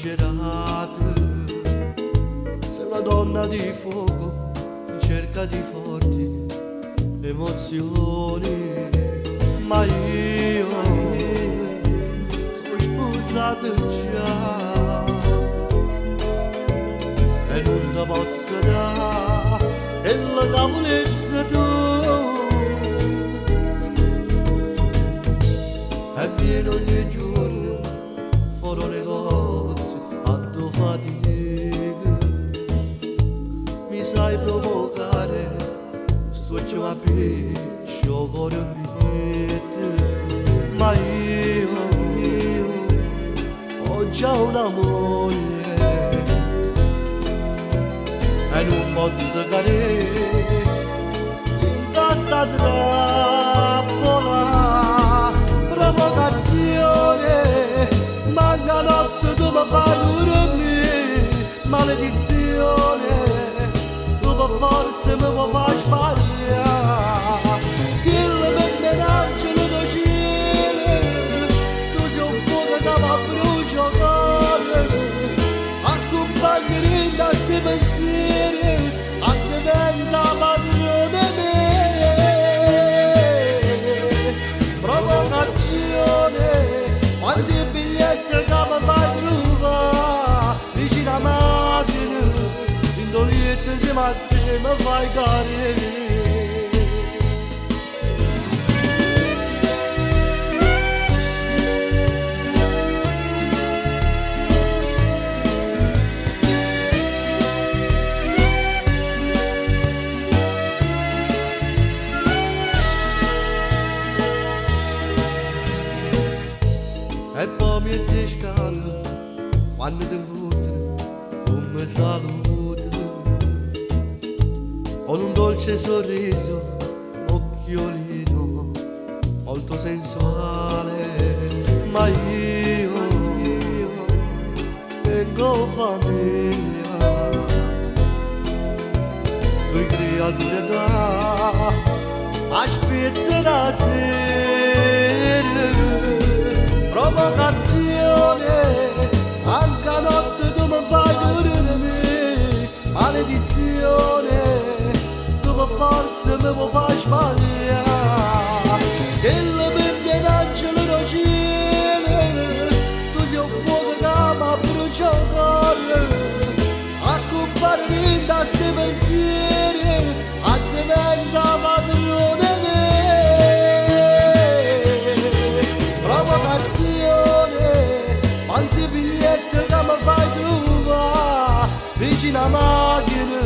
esagerato. Sei una donna di fuoco in cerca di forti emozioni. Ma io sono sposato già e non ti posso dare quello che volessi tu. E vieni ogni giorno fuori un negozio a tua fatica. Mi sai provocare, sto chiama cuore mio. Ma io ho già una moglie e non posso cadere in questa trappola. Provocazione, manca notte tu mi fai dormire, maledizione, tu per forza mi vuoi far sbagliare. Che per me angelo do cielo, tu sei un fuoco che mi brucia il cuore, accompagni in questi pensieri, a diventa padrone me. Provocazione, quanti biglietti che mi fai trovare, vicino a macchina, in letto insieme a te mi fai cadere. E poi mi scala quando ti incontro come saluto, con un dolce sorriso, occhiolino molto sensuale. Ma io tengo famiglia, tue creature da aspetta la sera. Provocazione, anche notte tu mi fai dormire, maledizione, tu per forza mi vuoi far sbagliare. Che per me è un angelo do cielo, tu sei un fuoco che mi brucia il cuore, accompagni in questi pensieri, a diventa padrone me. Provocazione, quanti biglietti che mi fai trovare, vicino a macchina,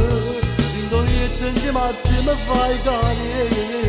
in letto insieme a te mi fai cadere.